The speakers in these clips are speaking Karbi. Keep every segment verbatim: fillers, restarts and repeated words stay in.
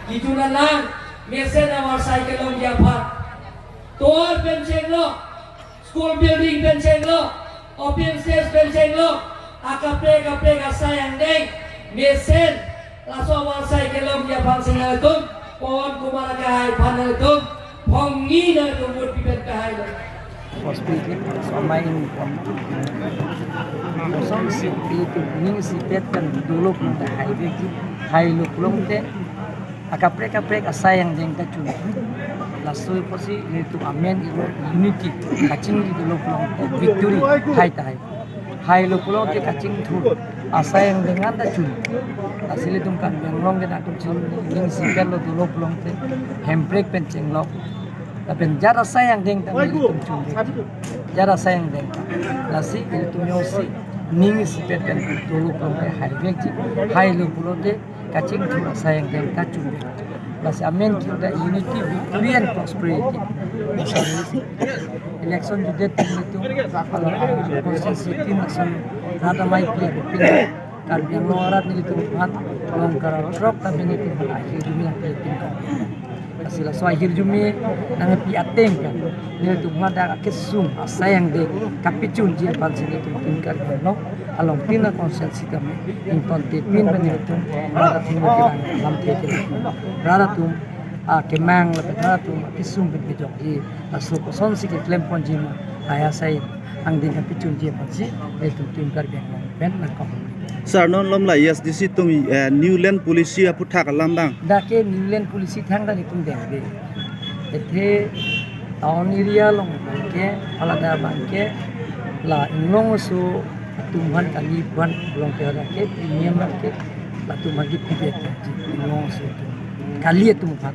Kejun alang, mesen avarsai kelongji aphan. Tovar pen chenglok, school building pen chenglok, open stage pen chenglok, akaprek kaprek asai angdeng, mesen, laso avarsai kelongji aphan si nangtum, Pawan Kumar akehai aphan nangtum, phongni nangtum vote pi pen pehai lo. Hospital, somai in, kosonsi ilitum ning isipet pen dolo pulote haivekji, hailo pulote akaprek kaprek asai angdeng ta chun. Laso apotsi ilitum amen ilo unity, kachingri dolo pulote victory, hai ta hai. Hailo pulote kachingthur asai angdeng anta chun. Lasi ilitum Karbi Anglong ke nangtum chun ning isipet lo dolo pulote Hemprek pen chenglok. Lapen jat asai angdeng ta ilitum chunvek. Jat asai angdeng ta. Lasi ilitum jongsi ning isipet pen dolo pulote haivekji. Hailo pulote kachingthur asai angdeng ta chunvek. Lasi amen ke ta unity, victory and prosperity. Lasi election judettum ilitum, ah, constituency team lason rat amei pi pi Karbi Anglong arat nelitum aphan long kara throk ta nelitum aphan ahirjume nangpi atum kan. Lasi laso ahirjume nangpi ateng kan, nelitum aphan dak akesung asai angdeng kapachunji aphan si nelitum Team Karbi Anglong along tin a constituency kami ingtontepin pen nelitum rat athengno kelang lamthe ke, rat atum akemang lapen rat atum akesung pen kejokji. Laso kosonsi keklem ponji ma, hai asai angdeng kapachunji aphansi nelitum Team Karbi Anglong pen nangkok. Sir, non malom la A S D C atum, eh, New Land Policy aphuthak alam abang. Dak ke New Land Policy thangta nelitum dengde. Athe town area along abangke, alada abangke, la Inglong aso atum aphan kali aphan along ke dak ke premium abangke latum aphan kipi pi inglong aso atum. Kali atum aphan.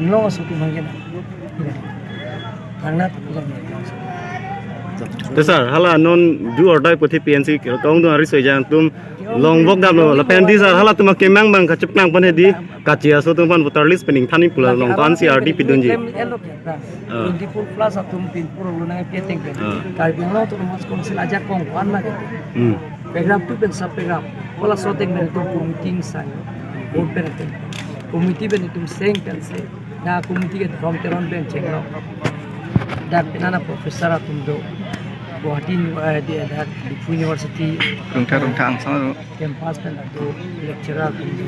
Inglong aso atum aphan ke na. Thangnatta pulang inglong aso. Te sir, hala non do or die puthot P N C kangtung ari soi jang atum long vok damlo lapen di sir halatum akemang abang kachepnang pon hedi kachi aso atum aphan voter list pen ingthan pu la long tan C R D pidunji. Klem elo ke ta. Ah. Twenty-four plus atum pinpur lo nangpi ateng pen. Ah. Karbi Anglong Autonomous Council ajakong ko-an ma ke. Hmm. Paragraph two pen sub paragraph. Hala aso ateng pen atum committee sang. Board pen atum. Committee pen atum seng pensi. Dak committee ke Teron Teron pen chenglok. Dak penang a professor atum do. Guwahati Uni-, eh, di, dak Diphu University. Rungtha rungtha angsong do. Campus pen ado, lecturer pen ado,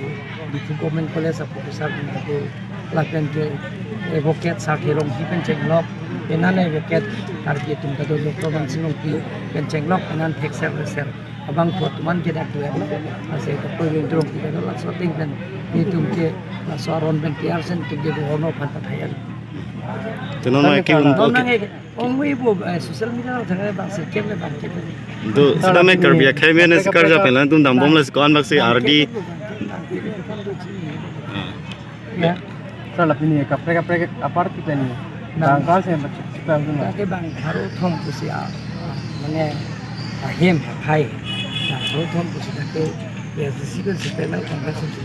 Diphu Government College a professor pen ado, lapen ke advocate Sarthe Rongpi pen chenglok, penang advocate Karbi atum ta do Doctor Mansing Rongpi pen chenglok, penang thekser reser abangphu atum an ke dak do-etlo, lasi Doctor Jayanta Rongpi ta do, laso ateng pen nelitum ke laso aron pen T R sen tum ke governor aphan pathai-etlo. Te non ma ke un-, non okay. Nang ke Ongwi bo, eh, social media along thang bang si kem le bang kem le. Do, sita me Karbi akhei me ne si karja pen lang tum dambom le si ko-an bak si R D. Ya. Sir, la pini kaprek kaprek apar ti pen. Bang kan se bang cipel tu na. Dak ke bang pharo thom pusi a. Mane ahem hai. Bang pharo thom pusi dak ke ya si kan si pen lang kan si.